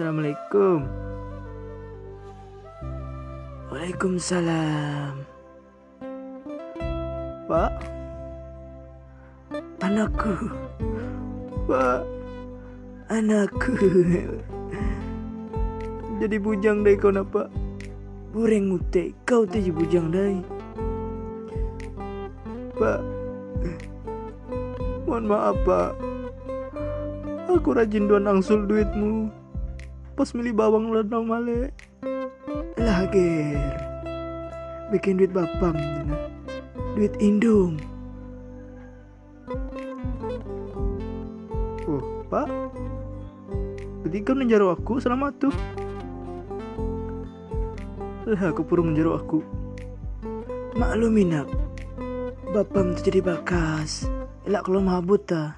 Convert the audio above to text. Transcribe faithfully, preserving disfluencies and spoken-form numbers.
Assalamualaikum. Waalaikumsalam. Pak? Anakku. Pak? Anakku. Jadi bujang deh kau napa? Bureng mute, kau tu je bujang deh. Pak. Mohon maaf, Pak. Aku rajin duan angsul duitmu. Pas mili bawang landau male. Lager. Bikin duit bapam, nah. Duit indung. Oh, Pak. Berarti kau nanjaro aku selama tu. Lah, aku purong nanjaro aku. Maklum, Inak. Bapam tu jadi bakas. Ela kalau mabut, ta.